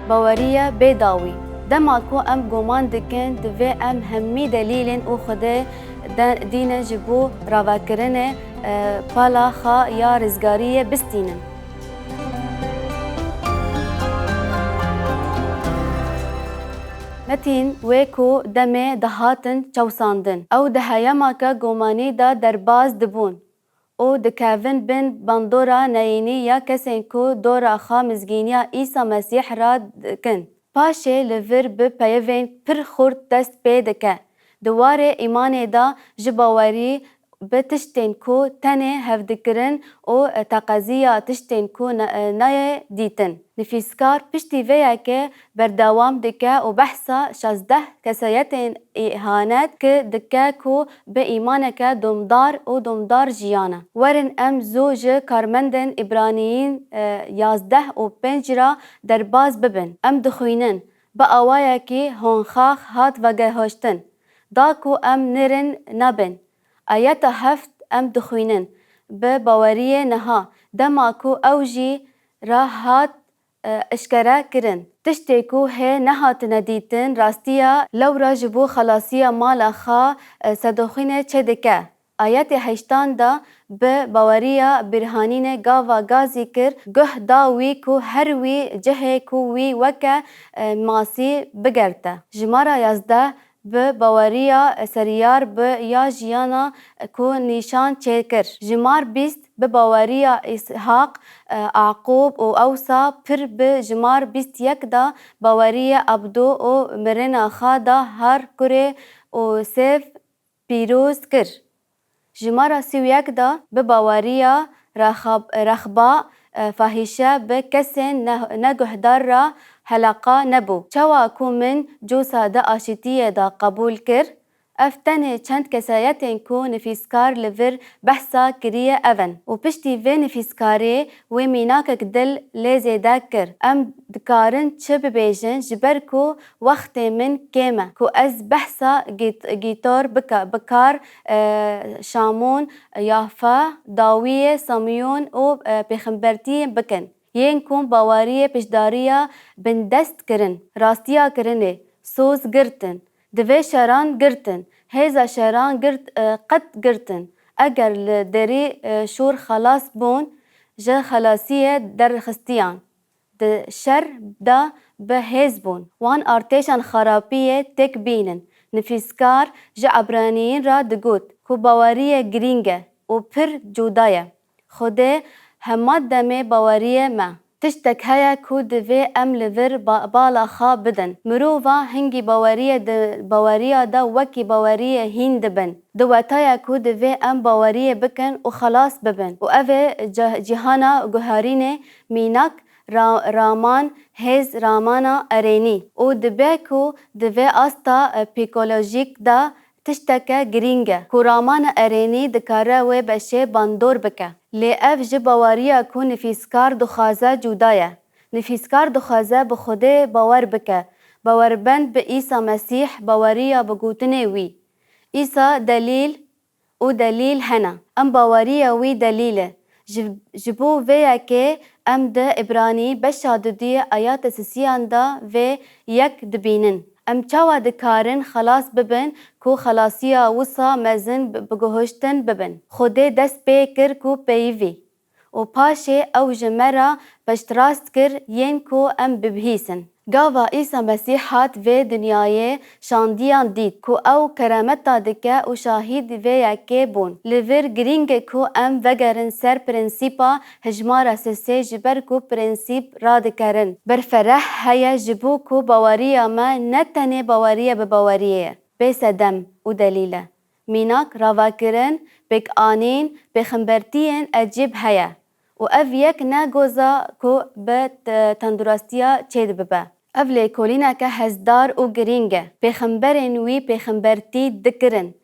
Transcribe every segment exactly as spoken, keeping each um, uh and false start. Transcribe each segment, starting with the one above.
Baweriye bê dawî. Dema ku em guman dikin, divê em hemî delîlên û Xwedê de-, dînin ji bo ravekirinê, e, pala xwe ya rizgariyê bistînin. Metîn wê ku demê dihatin çewsandin, ew di heyameke gumanî de derbas dibûn û dikevin bin bandora neyînî ya kesên ku dora xwe mizgîniya Îsa Mesîh re dikin. Paşê li vir bi peyivên pir xurt dest pê dike. Di warê îmanê de ji bawerî bi tiştên ku tenê hevdikirin û teqeziya tiştên ku ne-, nayê dîtin. Nivîskar piştî vê yekê berdewam dike û behsa şazdeh kesayetên îhanet ki dike ku bi îmaneke domdar û domdar jiyane. Werin em zû ji karmendên Îbraniyîn, e, yazdeh û pênc re derbas bibin. Em dixwînin, bi awayekî honxax hat vegehoştin, da ku em nirin nebin. Ayeta heft em dixwînin, bi baweriyê niha, dema ku ew jî re hat, e, eşkere kirin. Tiştê ku hê nehatine dîtin, rastiya lewra ji bo xelasiya mala xwe, e, sedoxînê çêdike. Ayetê heştan de bi baweriya bîrhanînê gava gazî kir, guh da wî ku her wî cihê ku wî weke, e, masî bigerte. Jimara yazdeh bi baweriya seriyar bi ya jiyana ku nîşan çêkir. Jimar bîst bi baweriya Îshaq, e, Aqûb û ewsa pir bi jimar bîst yek de baweriyê Ebdû û mirina xwe da har kurê û sêv pîroz kir. Jimara sî û yek de bi baweriya Rexab-, Rexba, e, fahîşe bi kesên ne-, neguhdar re heleqa nebû. Çawa ku min Cusa di aşîtiyê de qebûl kir, ev tenê çend kesayetên ku nivîskar li vir behsa kiriye ev in. Û piştî vê nivîskarê wê mînakek dil lê zêde kir. Em dikarin çi bibêjin, ji ber ku wextê min kêm e, ku ez behsa gît-, gîtor bika-, bikar, e, Şamûn, Yafa, Dawiyê, Samiyûn û, e, pêxembertiyên bikin. Yên ku baweriyê piştdariya bindest kirin, rastiya kirinê, soz girtin, di vê şeran girtin, hêza şeran girt, e, qet girtin. Eger li derî, e, şûr xelas bûn, ji xelasiyê derxistiyan. Di şer de bi hêz bûn. Wan artêşan xerapiyê têk bînin. Nivîskar ji Ebraniyîn re digot ku baweriyê girîng e û pir cuda ye. Xwedê hema demê baweriyê me. Tiştek heye ku divê em li vir ba-, bala xwe bidin. Mirova hingî baweriyê di baweriya de wekî baweriyê hîn dibin. Di wetaya ku divê em baweriyê bikin û xelas bibin. Û ev ê cih-, cîhana guherînê mînak ra-, raman hêz ramana erênî û dibe ku di vê asta, e, psîkolojîk de tişteke girîng e ku ramana erênî dikare wê beşê bandor bike. Lê ev ji baweriya ku nivîskar dixwaze cuda ye. Nivîskar dixwaze bi Xwedê bawer bike, bawerbend bi Îsa Mesîh, baweriya bi gotinê wî. Îsa delîl û delîl hene. Em baweriya wî delîl e. Ji, ji bo vê yekê em di Îbranî beşa dudiyê ayeta sisiyan de vê yek dibînin. Em çawa dikarin xelas bibin ku xelasiya wisa mezin bi, bi guhiştin bibin? Xwedê dest pê kir ku peyivî. Û paşê ew ji me re piştrast kir yên ku em bibihîsin. Gava Îsa Mesîh hat vê dinyayê şandiyan dît ku ew keremeta dike û şahîd vê yekê bûn. Li vir girîng e ku em vegerin ser prensîpa hejmara sisê ji ber ku prensîp radikerin. Berfereh heye ji bo ku baweriya me ne tenê baweriye bi baweriyê ye, bê sedem û delîl e. Mînak, ravekirin, pêkanîn, pêxembertiyên ecêb heye û ev yek ne goza ku bi te-, tendurastiya çêdibibe. Ev lêkolîneke hesdar û girîng e. Pêxemberên wî pêxembertî dikirin.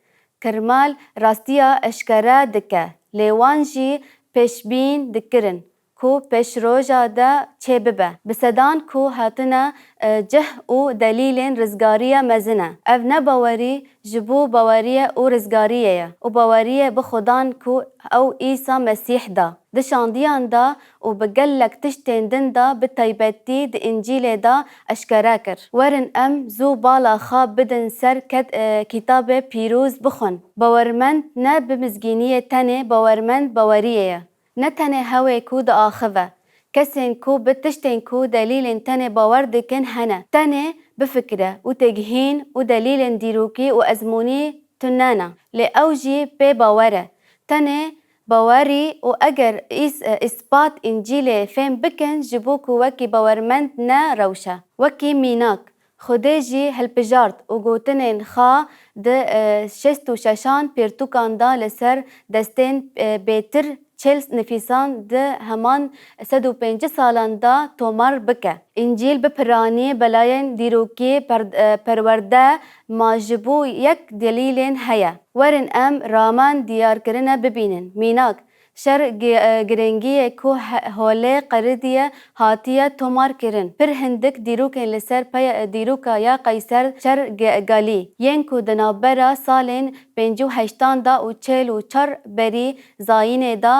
Kirmal rastiya eşkere dike, lê wan jî pêşbîn dikirin. ku pêşroja de çêbibe. Bi sedan ku hatine, e, cih û delîlên rizgariya mezin e. Ev ne bawerî ji bo baweriye û rizgariyê ye û baweriyê bi Xudan ku ew Îsa Mesîh da. Di şandiyan de û bi gelek tiştên din de, bi taybetî di Încîlê de eşkere kir. Werin em zû bala xwe bidin ser ket-, e, Kitabê Pîroz bixwin. Bawermend ne bi mizgîniyê tenê bawermend baweriyê ye. Ne tenê hewê ku diaxive. Kesên ku bi tiştên ku delîlên tenê bawer dikin hene. Tenê bifikire û têgihîn û delîlên dîrokî û ezmûnî tune ne. Lê ew jî pê bawer e. Tenê bawerî û eger îs-, îspat Încîlê fêm bikin, ji bo ku wekî bawermend ne rewş e. Wekî mînak, Xwedê jî hilpijart û gotinên xwe di, e, şêst û şeşan pirtûkan de li ser destên, e, bêtir çil nifîsan di heman sed û pêncî salan de tomar bike. Încîl bi piranî belayên dîrokî per-, e, perwerde ma ji bo yek delîlên heye. Werin em raman diyarkirine bibînin. Mînak, Şer gi-, e, girêngiyê ku he-, holê qeridiye hatiye tomarkirin. Pir hindik dîrokên li ser pey-, e, dîroka ya Qeyser Şer Ge-, Galî, yên ku di navbera salên pêncî û heştan de û çel û çar berî zayînê de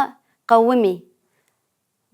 qewimî.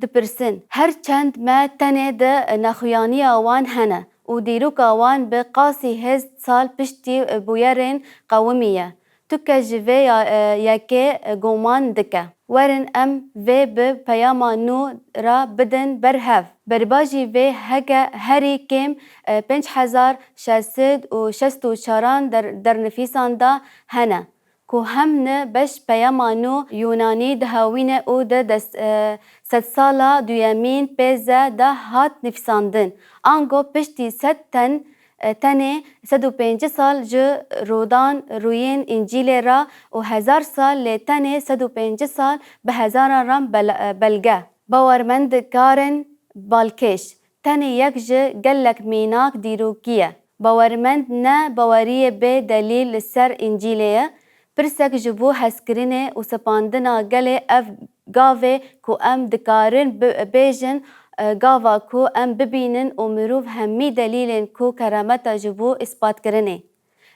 Dipirsin, her çend me tenê di nexuyaniya wan hene û dîroka wan bi qasî hêzd sal piştî bûyerên qewimî ye, tu kes ji vê ya, e, yekê, e, goman dike. Werin em vê bi peyama nû re bidin ber hev. Berbajî vê heke herî kêm, e, pênc hezar şeş sed û şeşt û çaran der-, dernifîsan de hene. Ku hem ni beş peyama nû Yûnanî dihewîne û di des-, e, sedsala duyemîn pê ze de hat nifîsandin. Ango piştî sed ten, e, tenê sed û pêncî sal ji rûdan rûyên Încîlê re û hezar sal lê tenê sed û pêncî sal bi hezaran re bel-, e, belge. Bawermendikarin balkêş. Tenê yek ji gelek mînak dîrokî ye. Bawermend ne baweriyê bê delîl li ser Încîlê ye. Pirsek ji bo hezkirinê û sepandina gelê ev gavê ku em dikarin bi-, bêjin, e, gava ku em bibînin û mirov hemî delîlên ku kerameta ji bo îspatkirinê,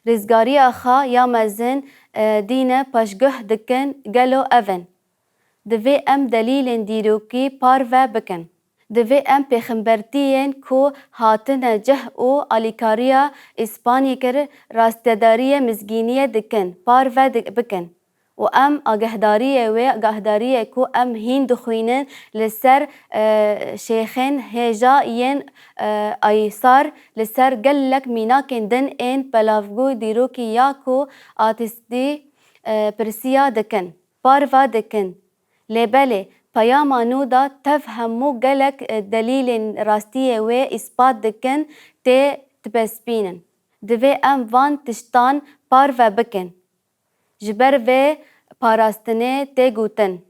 rizgariya xwe ya mezin, e, dîne paşguh dikin, gelo ev in. Divê em delîlên dîrokî parve bikin. Divê em pêxembertiyên ku hatine cih û alîkariya îspanî kir, rastedariyê mizgîniyê dikin, parve di-, bikin. Û em agahdariyê wê, agahdariyê ku em hîn dixwînin li ser, e, şêxên hêja yên, e, Aysar, li ser gelek mînakên din ên pelavgû dîrokî ya ku atîstî, e, pirsiya dikin. Parve dikin. Lê belê, peyama nû de tev hemû gelek, e, delîlên rastiyê wê îspat dikin, tê dipespînin. Divê em van tiştan parve bikin. Ji ber vê parastinê tê gotin,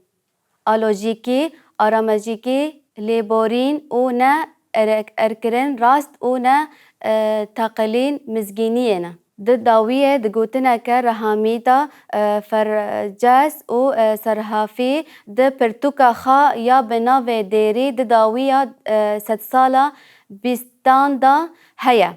a lojîkî, a ramajîkî, lêborîn û ne erek-, erkirin rast û ne, e, taqilîn mizgîniyê ne. Di dawiyê di gotineke rehamî de, e, Ferces û, e, Serhafî di pirtûka xwe ya bi navê Dêrî di dawiya, e, sedsala bîstan de heye.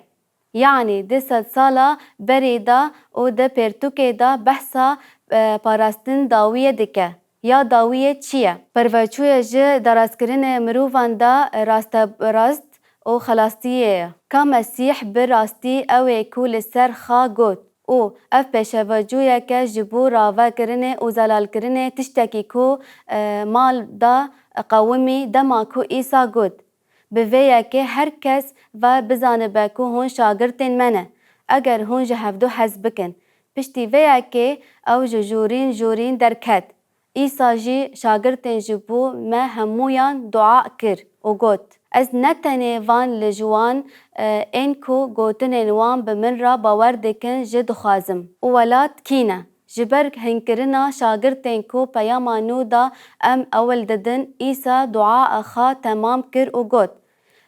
Yanî di sedsala berê de û di pirtûkê de behsa, e, parastin dawiyê dike. Ya dawiyê çi ye? Perveçûye ji darezkirinê mirovan de rasterast û xelastiyê ye. Ka Mesîh bi rastî ew ê ku li ser xwe got û ev pêşevecûyeke ji bo ravekirinê û zelalkirinê tiştekî ku, e, mal da qewimî dema ku Îsa got, Bi vê yekê her kes ve bizanibe ku hûn şagirtên me ne, eger hûn ji hevdu hez bikin. Piştî vê yekê ew ji jûrîn jûrîn derket. Îsa jî şagirtên ji bo me hemûyan dua kir û got, Ez ne tenê van li ji wan, e, ên ku gotinên wan bi min re bawer dikin jî dixwazim. Û welat kî ne? Ji ber hinkirina şagirtên ku peyama nû da em ewil didin, Îsa dua xwe temam kir û got,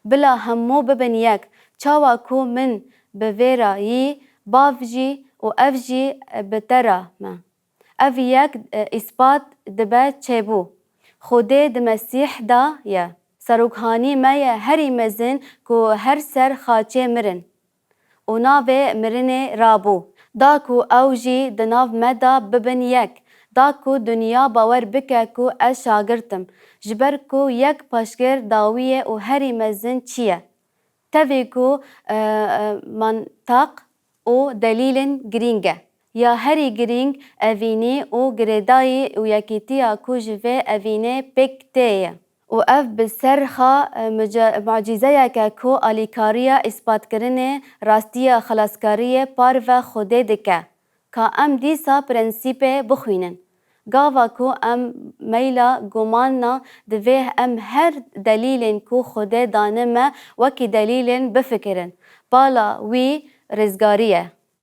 Bila hemû bibin yek, çawa ku min bi vê re yî, Bav jî û ev jî bi te re me. Ev yek, e, îspat dibe çêbû. Xwedê di Mesîh de ye. Serokhanî me ye herî mezin ku her ser xaçê mirin û navê mirinê rabû. Da ku ew jî di nav me de bibin yek. Da ku dinya bawer bike ku ez şagirt im. Ji ber ku yek paşgir dawiyê û herî mezin çi ye? Tevî ku, e, e, mantaq û delîlên girîng e. Ya herî girîng evînî û girêdayî û yekîtiya ku ji vê evînê pêk tê ye. Û ev bi ser xwe, e, muce-, mucîzeyeke ku alîkariya îspatkirinê rastiya xelaskariyê parve Xwedê dike. Ka em dîsa prensîpê bixwînin. Gava ku em meyla gumana, divê em her delîlên ku Xwedê dane me wekî delîlên bifikirin. Bala wî rêzgarî ye.